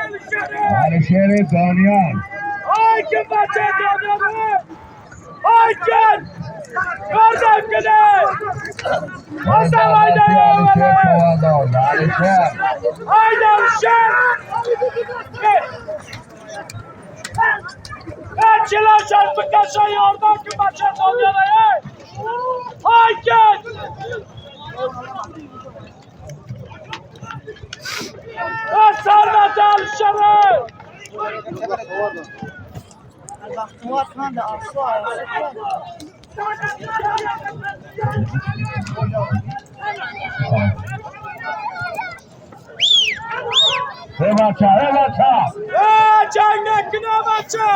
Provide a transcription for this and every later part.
Алишери Дониёл. Ай ки бача Дониёл! Ай ки! Ёрдам кунед! Алишер Чувандоз, Алишер. Ай Алишер! Чилашар бикаша ёрдам ки бача Дониёл! Ай ки! Сарват Алишер! Э бача, э бача! Э, ҷанг накуна бача!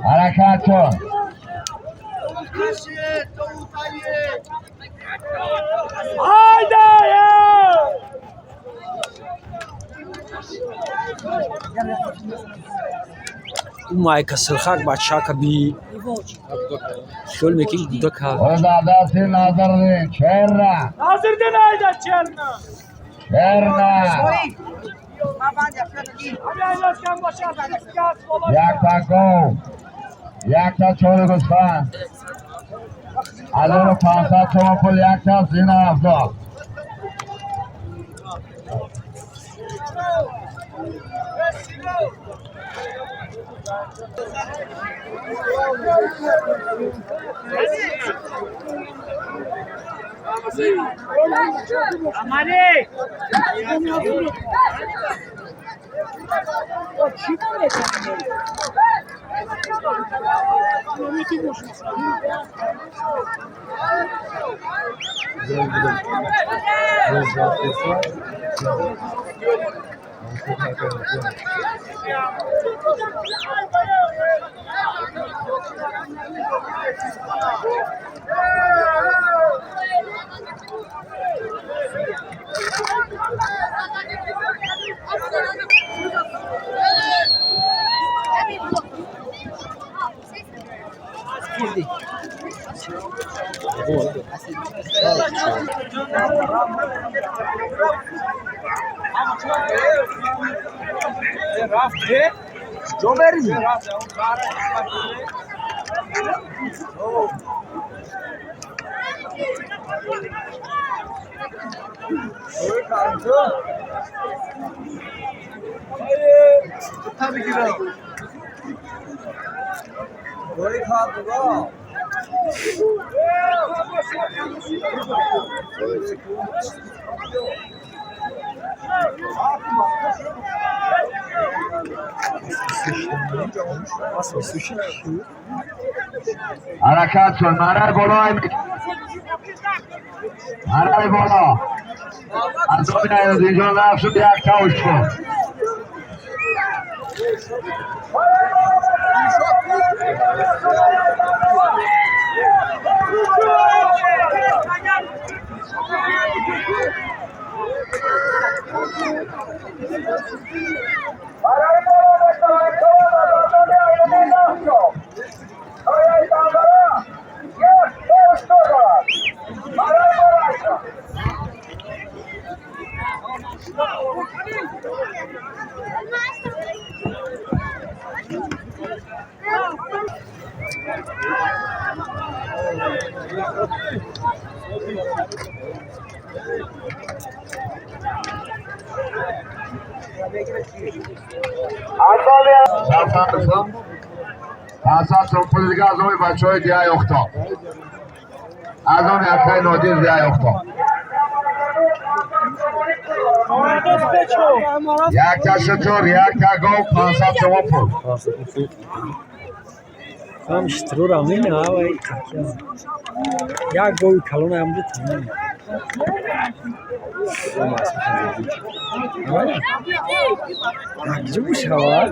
Ҳаракат кун. Айда! Майка сирхак бачака би хёл меки гудака. Ӯ дасти Назрдин, черна. Назрдин айда черна! Черна. Якта гов, якта чори гӯсфанд, 1500 сомон пул, якта зина афзол. Ҳаракат кун, марай боло, марай боло. Азоби Айнуддинҷон наф шуд, як тавш кун. 500 сом пули дига аз номи бачаҳои диҳаи Офтоб, аз номи акаи Нодир, диҳаи Офтоб. Якта шутур, якта гов, 500 сомон пул. Ҳам шутурро мена вай, як гови калона ҳамҷо тамом. Якҷо бошавад.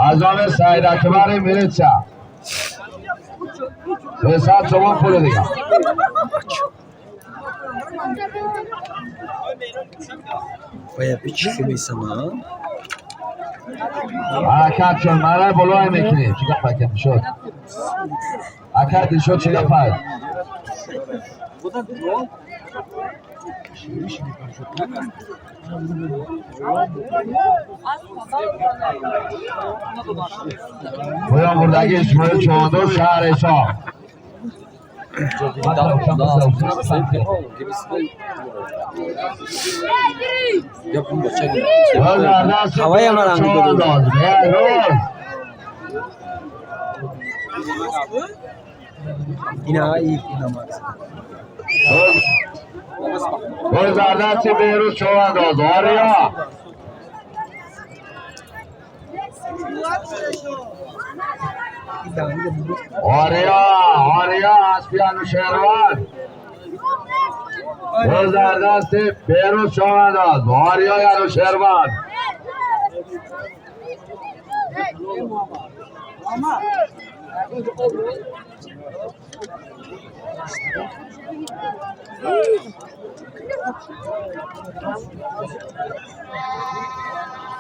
Аз он Саид Акбари милитсия 300 сомон пули дигар. Ҳаракат шуд, марай болое мекунем. Чӣ гап акам шуд? Ака Дилшод, чӣ гап аст? Поён бурдаги Исмоил Човандоз, шаҳри Исоқ. Човандоз Беҳрӯз. Гузардасти Беҳрӯз Човандоз Ориё. Ориё, Ориё аспи Анӯшервон. Гузардасти Беҳрӯз Човандоз Ориёи Анӯшервон.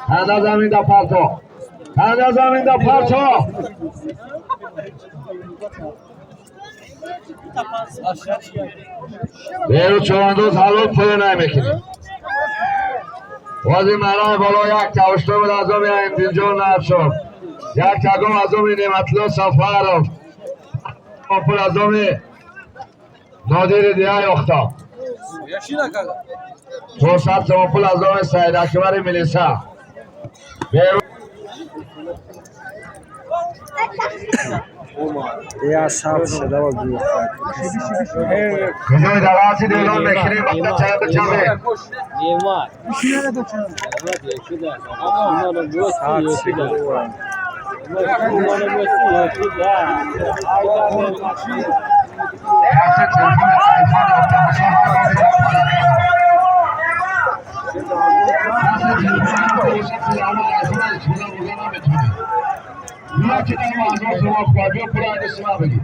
Танда заминда парто. Танда заминда парто. Беҳрӯз Човандоз ҳалол поё намекунем. Бози марои боло як тавшто буд аз оми Аимдинҷон Нақшов. Як тагом аз оми Неъматулло Сафаров. Пул аз оми Нодири Диҳаи Охтоб. 400 сомон пул аз оми Саид Акбари милиса. Куҷои давлати эълон мекунем, вақта чанд чаме? Касе телефони айфон ёфта боша, касе телефон ёфта боша, пули айфон истифода бурда наметавонад. Бия ки дар 1000 сомон кӯ, биё пули айдиси ман бигир.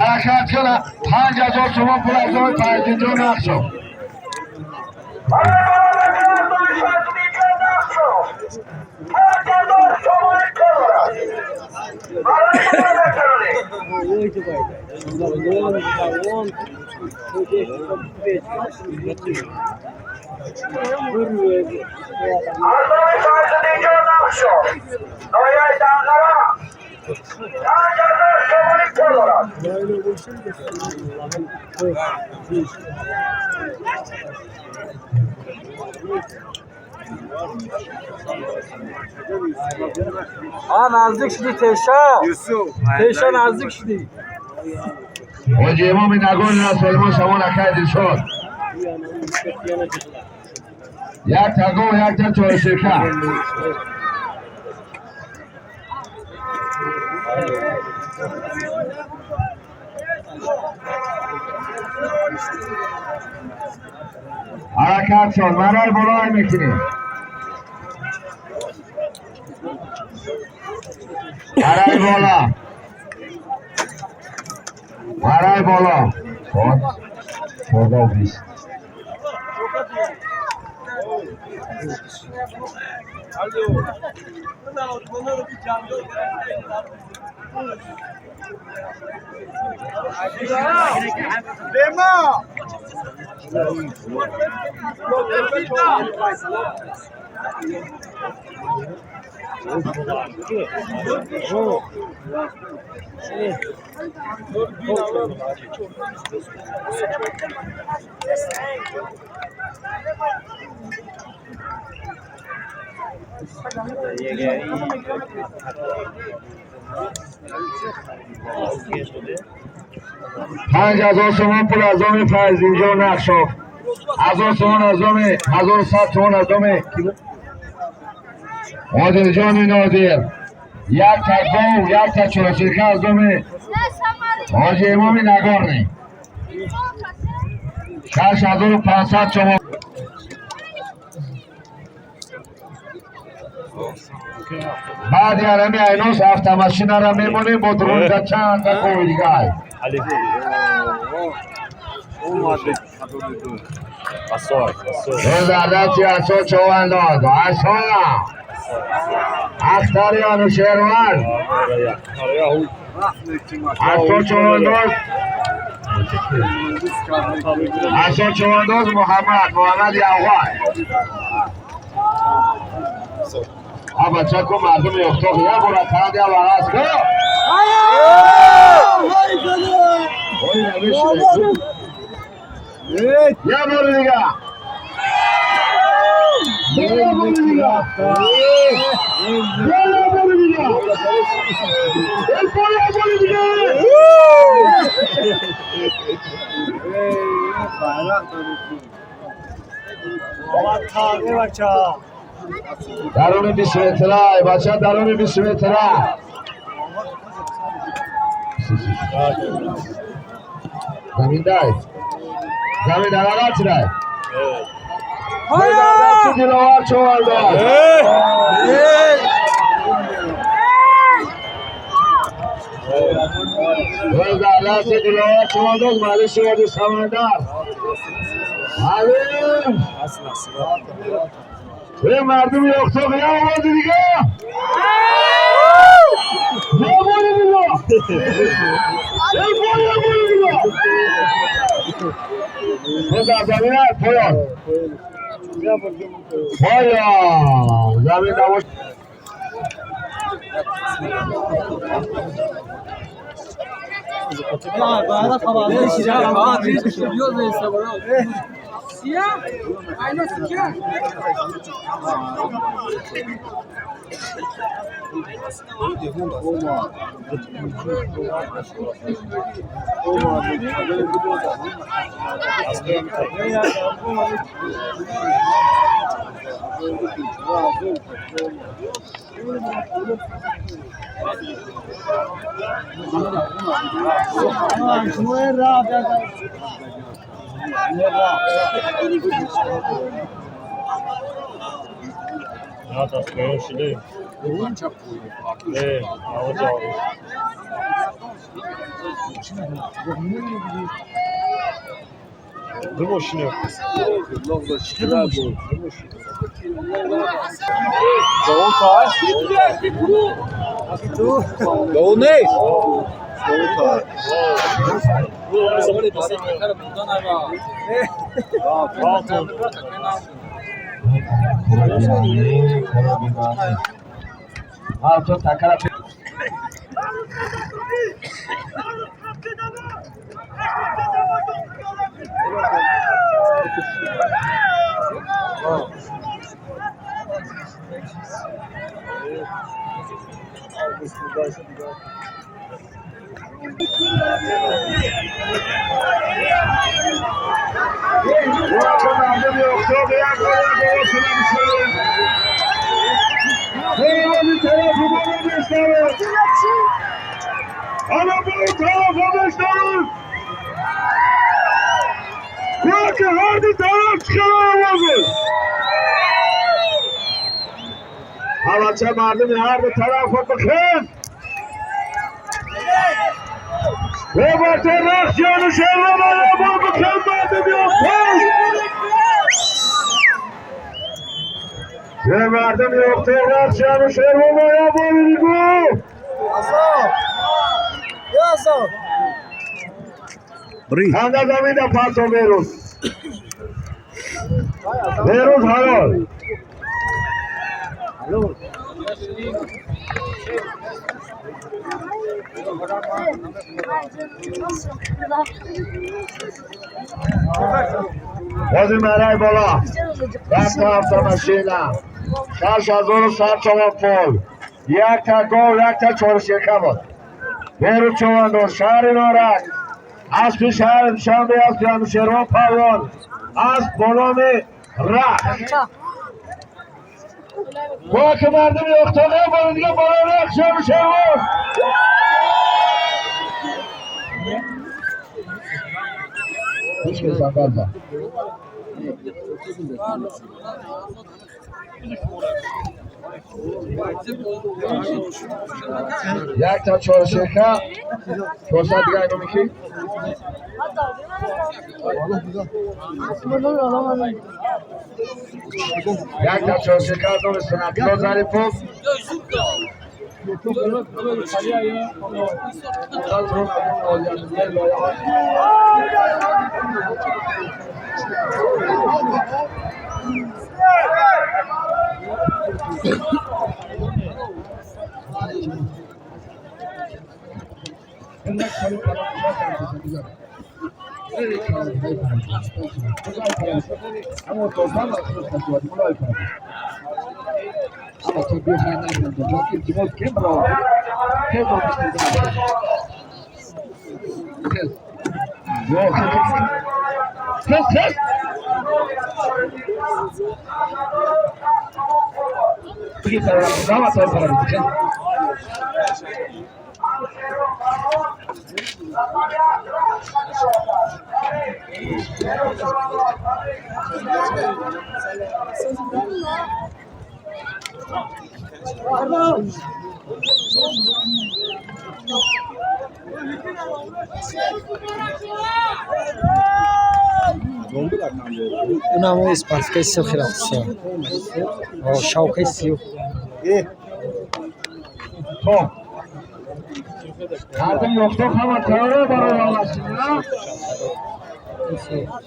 Ҳаракат кунад, 5000 сомон пул аз оми Файзинҷон Нақшов. Наздик шудӣ, Теша. Теша, наздик шудӣ. Ҳоҷи Имоми Нагор Насолимо шамон акай Дилшод. Як тагом, як та чорширка. Ҳаракат шуд, марай болои мекунем. Марай боло. Марай боло. Соат 14:20. 5000 сомон пул аз оми Файзинҷон Нақшов. 1000 сомон аз оми, 1100 сомон аз оми Одилҷони Нодир. Як та гов, як та чорширка аз оми Ҳоҷи Имоми Нагорни. 6500 сомон. Баъди арами айнос автомашинара мемонем бо дурунда чанд та кови дигар. Рӯзардати асо човандоз асо ахтари Анушерван асо човандоз асо човандоз Муҳаммад Муҳаммади Афғон. Бачаку мардуми Ёхтоқ як бора таради аввал ку. Як бори дигар. Як бори дигар. Як бори дигар. Як бори дигар. Даруни 20 метра, бача, даруни 20 метра. Замин дай. Замин дарарат дай. Диловар Човандоз. Рӯзардаси Диловар Човандоз Мали Шиводи Самандар. Алим! Мардуми Ёхтоқ як овози дигар. Як бори дигар. Як бори, як бори дигар. Рӯзар замин поён. Поён. Замин набош. بچه مردم هر دو طرف بخیر ربات رخ جانو شهر رو بخیر مردم یافتر یه مردم یافتر رخ جانو شهر رو بایا بگو خنده زمین پاسو بیروز بیروز حلال بازی مرای بالا رفت автомашина 6100 сомон пул, як та гов, як та чоршека буд. Беру Чувандоз, шаҳри Норак, аспи шаҳри Душанбе, аспи Анушервон Палвон, асп бо номи Рахш. Боки мардуми Ёхтоға бори дига боло Рахш Анушервон. Гӯш кун, Сангарза. Як та чоршека, 400 дига айноми ки? Як та чоршека аз номи Санатулло Зарипов. Унамо испарскаи сирхи рафтся. Шавкаи сиёҳ. Хоб. Мардум ёфто ҳама тайёра барои алашина.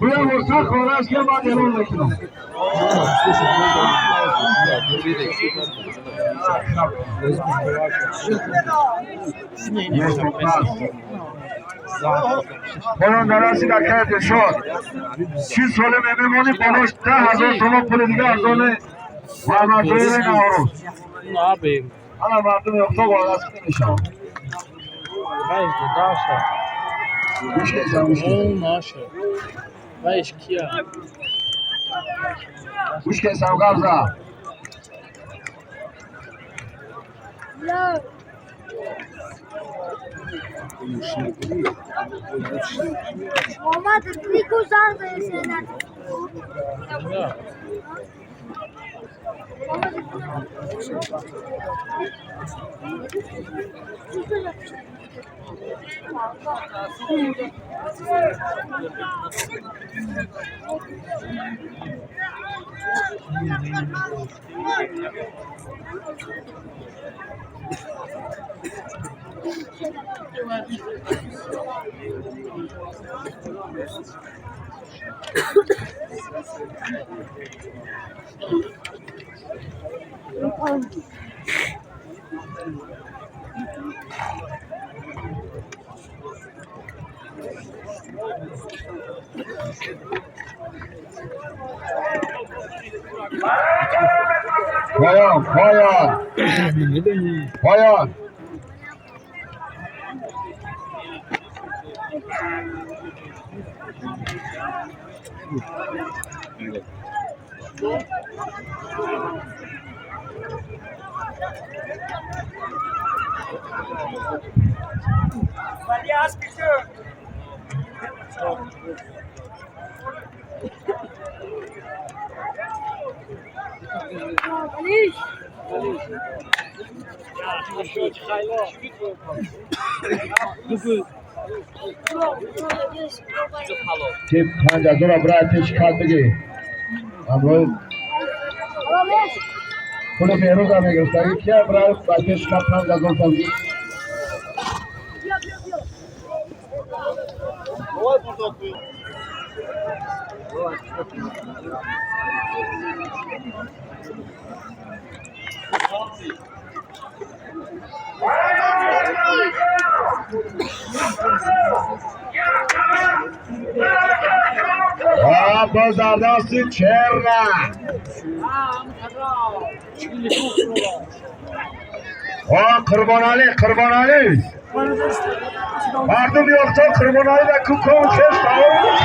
Гӯя мурса хонаш ки ман эълон мекунам. Поён дараси дар кай дилшод. Чил соле мемонӣ болош 10,000 сомон пули дига аз они Муҳаммадзоири Наврӯз. Ана мардум ёфто водас мешаванд. Гӯш кесам, гӯш кесам. Гӯш кесам, гап зад. Омад нику занг зад. Поён, поён, поён. Ки 5,000 брай пеш кат бигӣ. Ҳамроҳи пули Беҳрӯза мегирифтагӣ кия брай ба пеш кат 5,000 та бигӣ. Боз дар дасти черна. Қурбоналӣ, Қурбоналӣ. Мардум ёфто Қурбоналӣ да кукон хеш савор буд.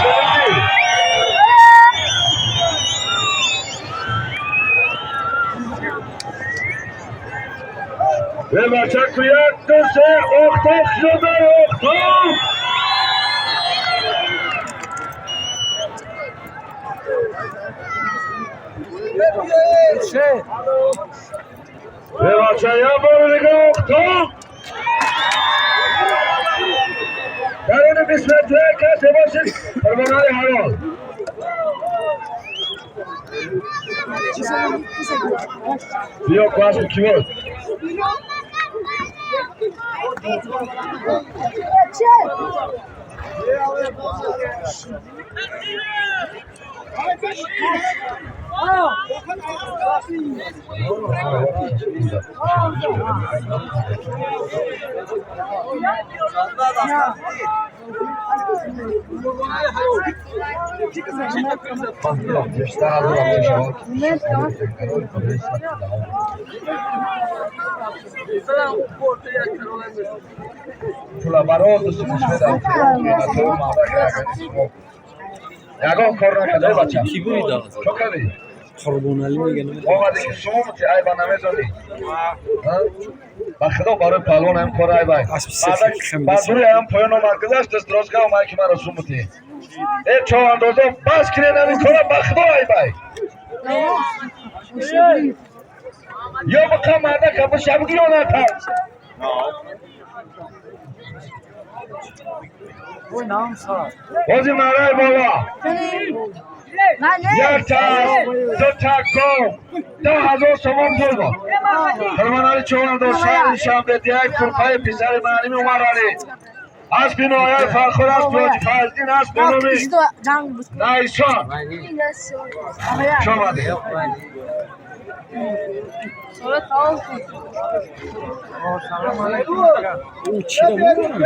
Е бача ку як, ду, се, охтоқ шуда, охтоқ. Бача, я бори дига ухто. Даруни 20 метра касе бошед, Қурбонали ҳалол. Биё, касбу кӣ буд? Ягон кор накарда, бача. Кӣ бурида? Чо кардӣ? Қурбоналӣ мегӯяд. Омадӣ ки сумти айба намезанӣ. Ба худо, барои паҳлвон ҳам кор айбай. Аспи сафед хам. Ба дури ҳам поён омад, гузашт, дастрозга омад, ки маро сумти. Э, човандозо, бас кинен ҳамин кора, ба худо айбай. Ё биқа мардака бишабги ё натарс. Бози мараи боло. Як та, ду та гов, 10,000 сомон пул буд. Қурбонали човандоз, шаҳри Душанбе, як курпаи писари маълими Умаралӣ. Аспи ноҳияи Фархор, аспи Ҳоҷи Файздин, асп бо номи Найсон. Хуш омадед. Ӯ чиро мебаранд?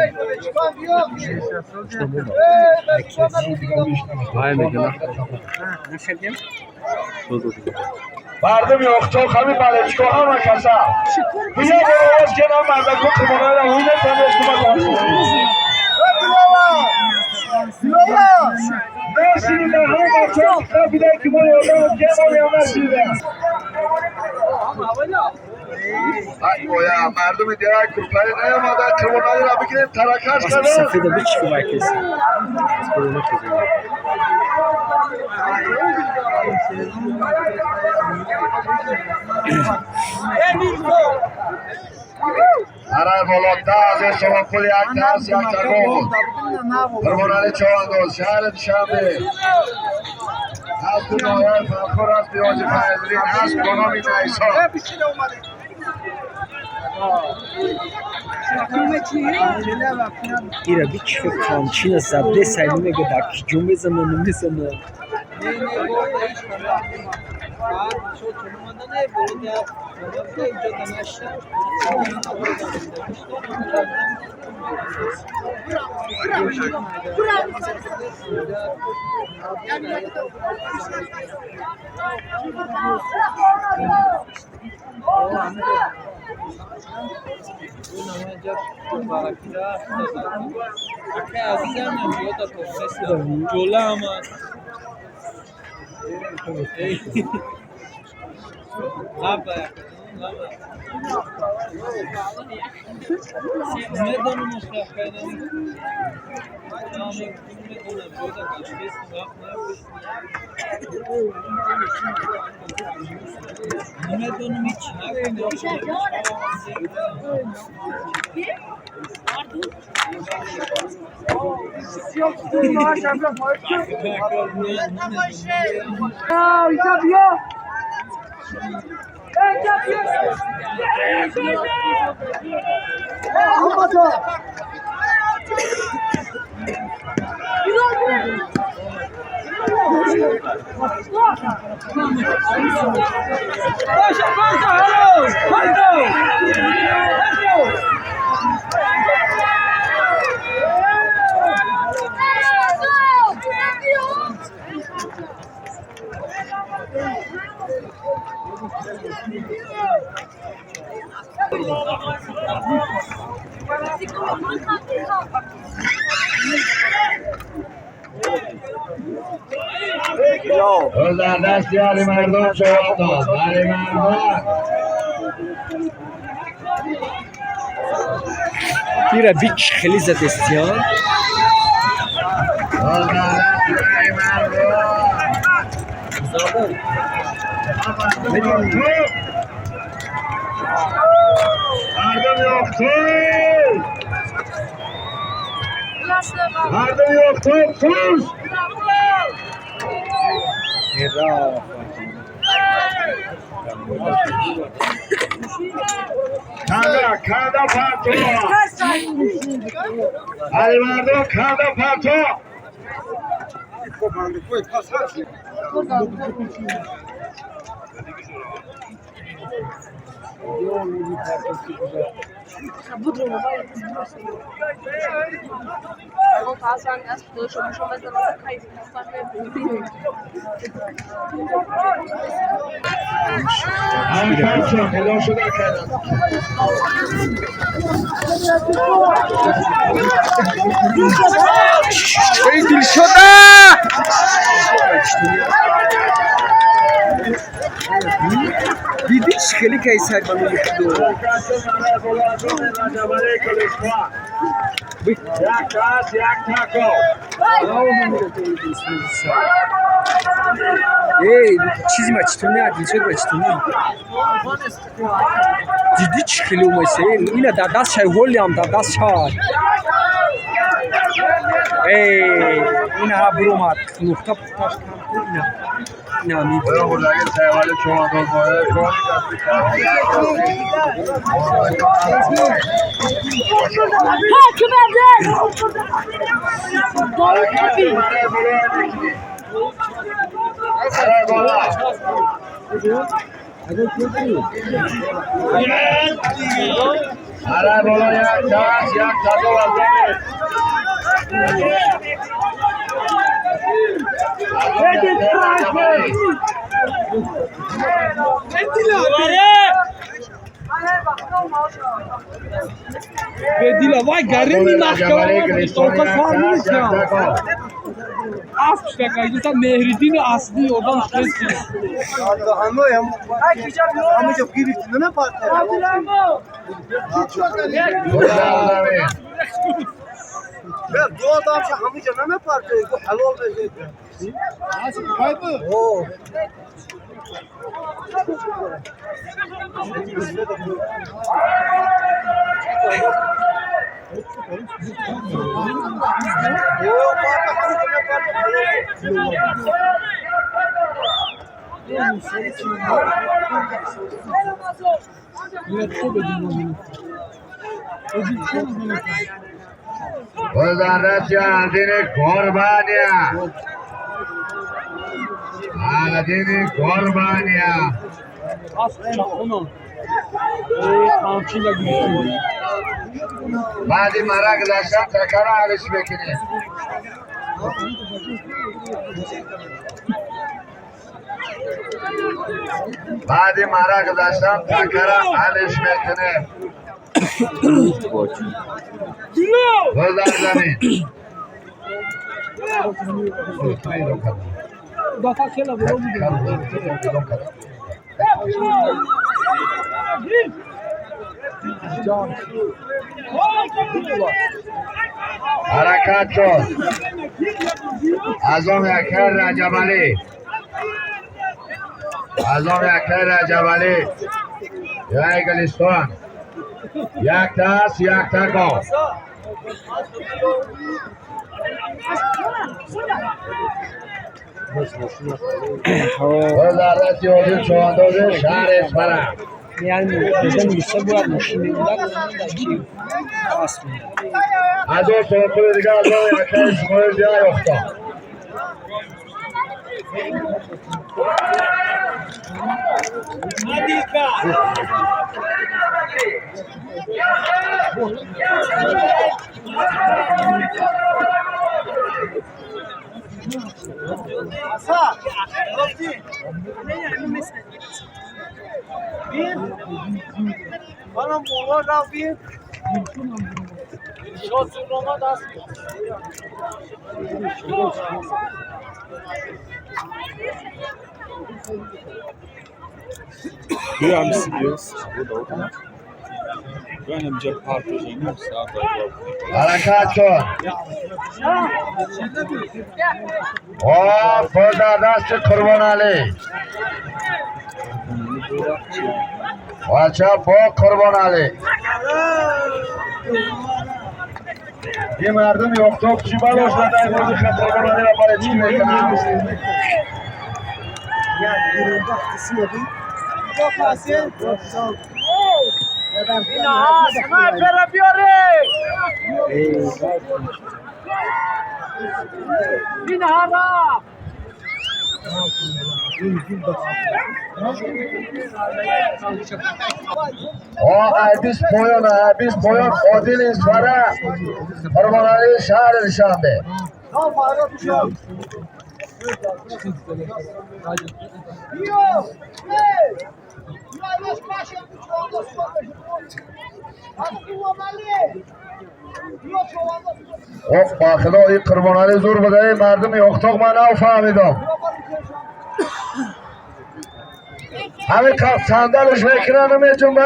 Вай мегӯям. Нахардем? Мардуми Охтоқ, ҳами балечко, ҳама каса. Бия бо овоз кенам мардако Қурбонали ҳуй метавонед кумак. Нашинида, ҳама бачаҳо қабида, ки мо ёрдам кемон ё нашинида. Оя, мардуми деҳаи Курпаи наёмада Қурбоналиро бигирем, таракаш Аспи кардам. сафеда бичи кӯмак кеса. Аспро нахезем. Арай боло, 10,000 сомон пули, як та асп, як та гов буд. Қурбонали човандоз, шаҳри Душанбе. Аспи ноҳияи Фархор, аспи Ҳоҷи Файзиддин, асп бо номи Найсон. Ира бичи қамчина заде сайни мега, дар киҷо мезана, намезана. Дар дасти Алимардон човандоз, Алимардон. Ира бич хеле задестиён. Дар дасти Алимардон. Мардум ёфту! Мардум ёфту! Фуз! Канда, канда парто! Алимардон, канда парто! Эй, Дилшода! Дидиш хеле кайсар ба мехдо. Эй, чизи ма читон не, Дилшод ба читон не. Диди чӣ хеле омайса? Ина дар даст шай ҳолиам дар даст шай. Эй, ина ҳа буромад. Нуқта пухташ кам кун ина. Ина ми. Бедила, вай гарини маҳкама тока фар намекунам. Асп шака, иҷота Меҳриддини аслӣ одам шест. Aladini Gorbania. Баъди мара гузаштан такара алиш мекунем. Баъди мара гузаштан такара алиш мекунем. Гузар замин. حرکت شد. از آن اکر رجب علی، از آن اکر رجب علی، یک گلستان، یک دست، یک تکا. وزارت یادی چوانداز شهر اسفره. از اون توکل دیگه از اون اکر اسماعیل دیگه افتاد. حرکت کن. آه، پل در دست قربان علی. Бача бо Қурбоналӣ. Ин мардуми офтоб чӣ балош дадай бози Қурбоналиро барои чӣ мекунанд? Айбис поён, айбис поён, Одил Исфара, Қурбоналӣ шаҳри Душанбе. Оқ ба худо ин Қурбоналӣ зур буда, ин мардуми Оқтоқ ман нафаҳмидам. Ҳамин қаф сандалш мекунанд меҷунба.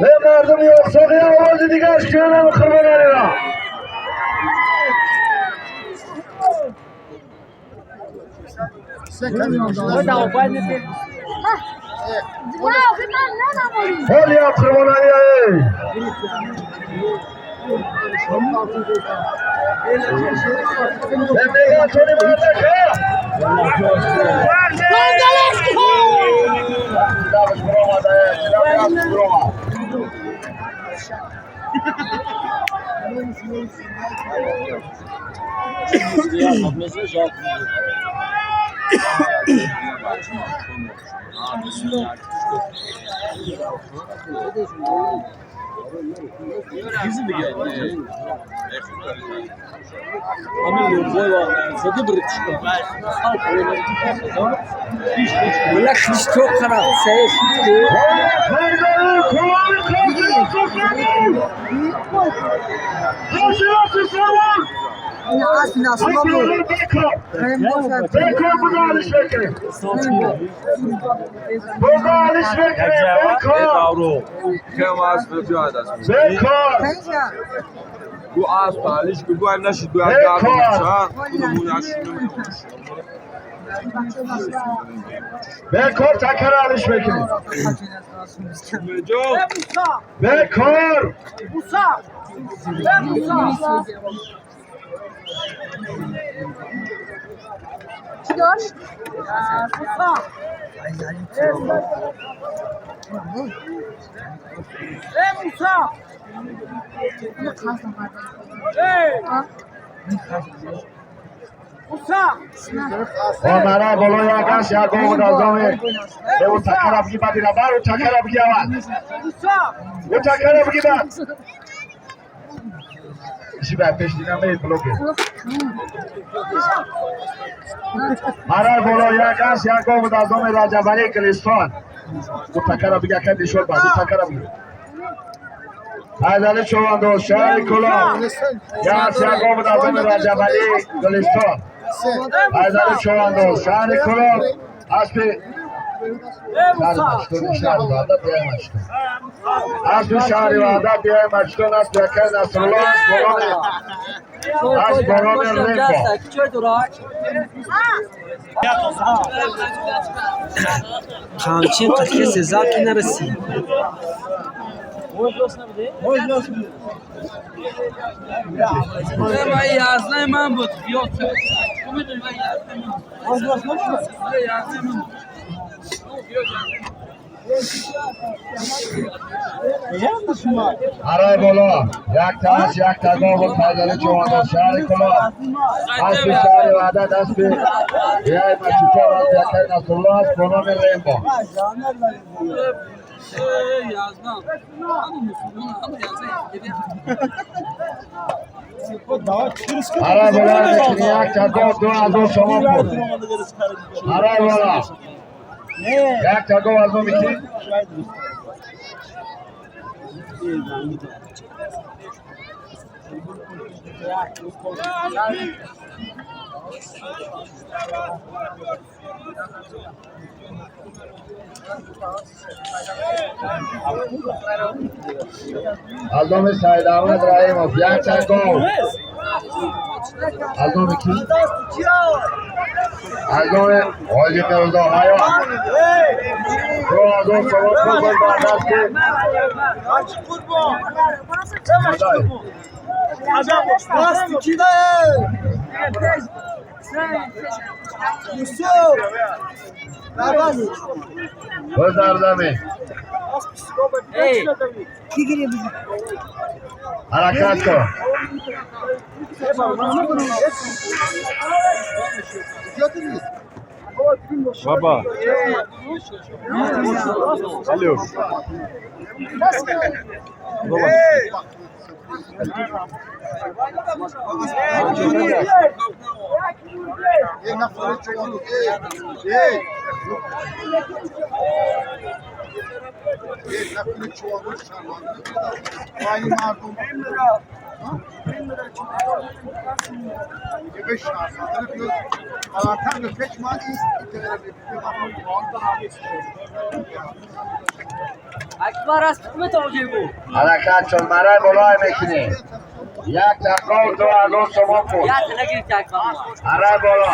Эй мардуми Оқтоқ, я овози дигарш кунанд Қурбоналиро. Ҳолия Қурбоналӣ эй. Меган тони мардака. ولا خدشتو قرا سايش بکار تکر علیش بکنید بکار مرا بالای آقاش یا گم دازامه او تکر ابگی بعدی را بر او تکر ابگی اول او تکر ابگی بعد چی بعد پیش دیدم به بلوکه مرا بالای آقاش یا گم دازامه رجب علی کلیستان او تکر ابگی اکن دیشور بعد او تکر ابگی حیدر چوباندو شهر کلاه یا گم دازامه رجب علی کلیستان حیدر چوباندو شهر کلاه اسب شهر وحدت بیای مشتون اسب شهر وحدت بیای مشتون اسب یکی نصرالله اسب باران رنبا قامچین قطعه سزا کی نرسی برای بالا یک تاش یک تگاه و پیدل چوباندو شهر کلاه اسب شهر وحدت اسب بیای مشوچان اسب یکی نصرالله اسب با نام رنبا برای بالا یک تگاه 2000 شما بود برای بالا یک تگاه از اون از نام سید احمد رحیمов یک تگاه Аз номи ки? Аз номи Ҳоҷи Мирзо Ҳаёт. 2000 сомон пул буд ба дасти Худой. Бизар замин. Ҳаракат кун. Баба. Алло. Баба. Ҳаракат шуд, марай болой мекунӣ. Як тақов 2000 сомон пул. Марай боло.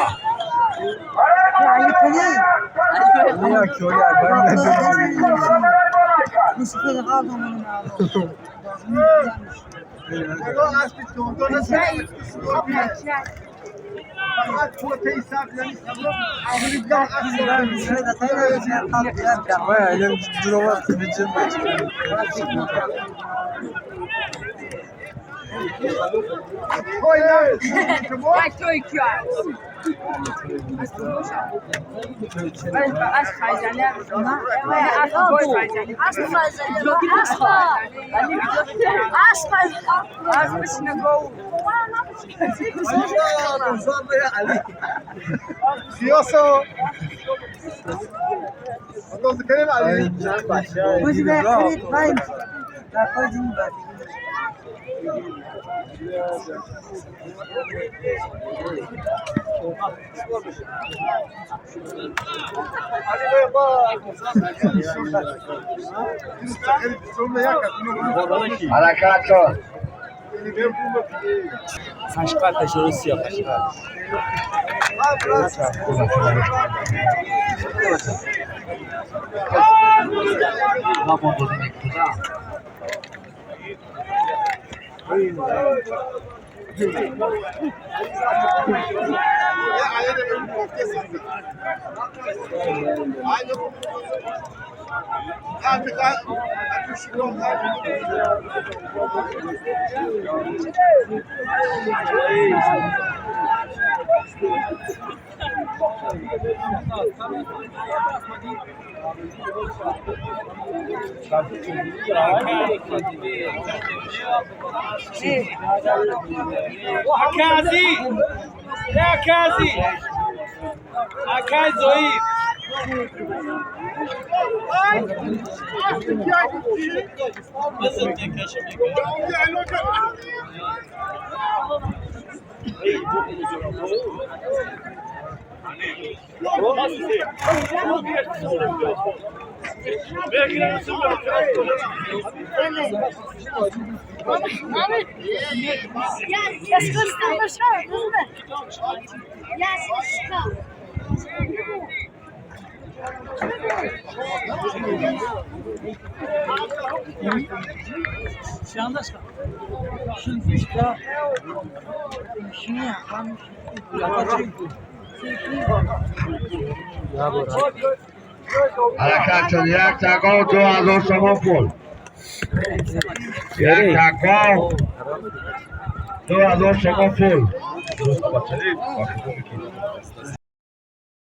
Ҳаракат кун. Akazi! Akazi! Акай Зоир! Ҳаракат шуд. Як тақов 2000 сомон пул. Як тақов 2000 сомон пул.